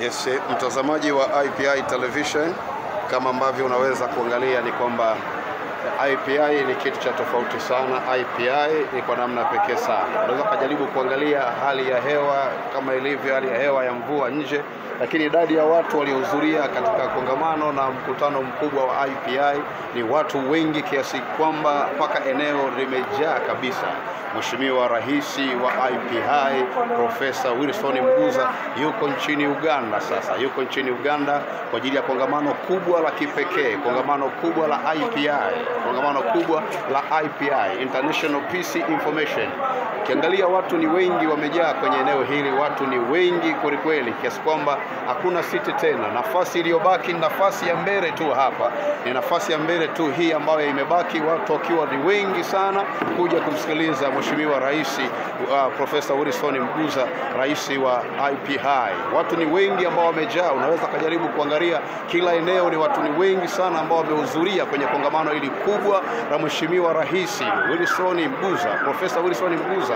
Yes, mtazamaji wa IPI Television, kama ambavyo unaweza kuangalia ni kwamba IPI ni kitu cha tofauti sana. IPI ni kwa namna pekee sana. Unaweza kujaribu kuangalia hali ya hewa kama ilivyo, hali ya hewa ya mvua nje, lakini idadi ya watu waliohudhuria katika kongamano na mkutano mkubwa wa IPI ni watu wengi kiasi kwamba mpaka eneo limejaa kabisa. Mheshimiwa Rais wa IPI Profesa Wilson Mguza yuko nchini Uganda sasa. Yuko nchini Uganda kwa ajili ya kongamano kubwa la kipekee, kongamano kubwa la IPI, kongamano kubwa la IPI, International Peace Information. Ukiangalia watu ni wengi wamejaa kwenye eneo hili, watu ni wengi kweli kiasi kwamba hakuna siti tena. Nafasi iliyobaki nafasi ya mbele tu hapa. Ni nafasi ya mbele tu hii ambayo imebaki, watu wakiwa ni wengi sana kuja kumsikiliza Mheshimiwa Rais Profesa Wilson Mguza, Rais wa IPI. Watu ni wengi ambao wamejaa. Unaweza kujaribu kuangalia kila eneo, ni watu ni wengi sana ambao wamehudhuria kwenye kongamano hili kubwa la Mheshimiwa Rais Wilson Mguza, Profesa Wilson Mguza,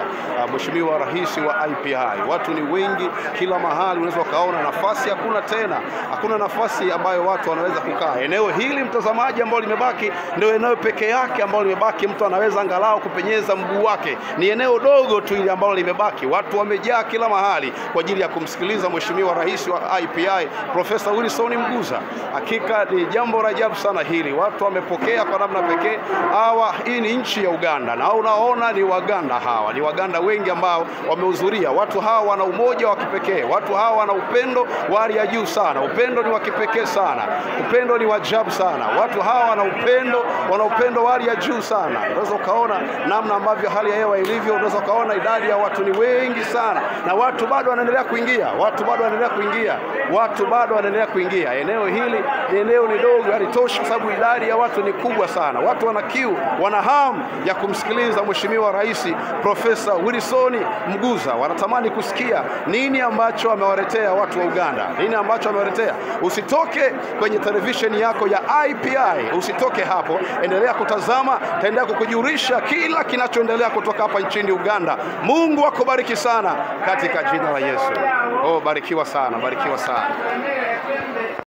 Mheshimiwa Rais wa IPI. Watu ni wengi kila mahali, unaweza kaona nafasi hakuna tena. Hakuna nafasi ambayo watu wanaweza kukaa. Eneo hili mtazamaji ambao limebaki ndio eneo pekee yake ambalo limebaki, mtu anaweza angalau kupenyeza mguu wake. Ni eneo dogo tu ile ambalo limebaki. Watu wamejaa kila mahali kwa ajili ya kumsikiliza Mheshimiwa Rais wa IPI Profesa Wilson Mguza. Hakika ni jambo la ajabu sana hili. Watu wamepokea kwa namna pekee. Hawa, hii ni nchi ya Uganda na unaona ni Waganda hawa. Ni Waganda wengi ambao wamehudhuria. Watu hawa wana umoja wa kipekee. Watu hawa wana upendo wa hali ya juu sana. Upendo ni wa kipekee sana. Upendo ni wa ajabu sana. Watu hawa wana upendo wa hali ya juu sana. Unaweza ukaona namna ambavyo hali ya hewa ilivyo, unaweza ukaona idadi ya watu ni wengi sana na watu bado wanaendelea kuingia, watu bado wanaendelea kuingia, watu bado wanaendelea kuingia. Eneo hili ni eneo ni dogo, halitoshi kwa sababu idadi ya watu ni kubwa sana. Watu wana kiu, wana hamu ya kumsikiliza Mheshimiwa Rais Profesa Wilson Mguza. Wanatamani kusikia nini ambacho amewaletea watu wa Uganda, nini ambacho amewaletea. Usitoke kwenye televisheni yako ya IPI, usitoke hapo, endelea kutazama, taendelea kukujulisha kila kinachoendelea kutoka hapa nchini Uganda. Mungu akubariki sana katika jina la Yesu. Oh, barikiwa sana, barikiwa sana.